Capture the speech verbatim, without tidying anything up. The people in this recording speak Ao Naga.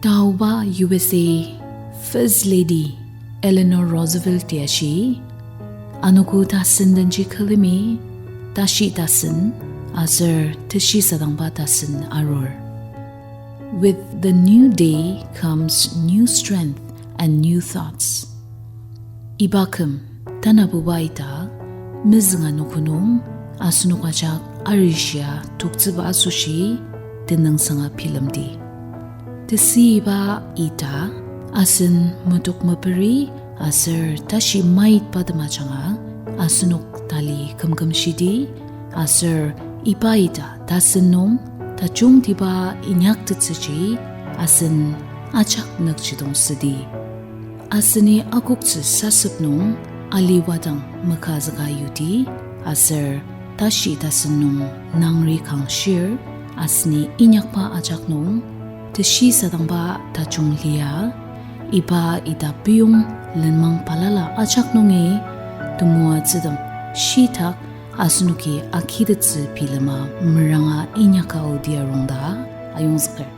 Taoba U S A First Lady Eleanor Roosevelt-i ashi, anogo tasen denji külemi, tashi tasen, aser teshisadangba tasen arur. With the new day comes new strength and new thoughts. Iba küm, tanabuba ita, mezünga nokonung, asenok ajak arishia toktsüba asoshi, tenüngsanga bilemdi. Tesüiba ita, asen metok meperi aser tashi maitba tem ajanga asenok tali kümkümshidi, aser iba ita tasen nung tajungtiba inyaktettsüji asen ajak nükjidong südi. Aseni akoktsü sasep nung aliwadang mekazüka yudi, aser tashi tasen nung nangri kangshir, aseni inyakba ajak nung teshisadangba tajung lia, iba ita piyong lenmang balala ajak nungi temoatsütem shitak asenoki agitettsü bilema meranga inyaka aodi arung ta ayongzüker.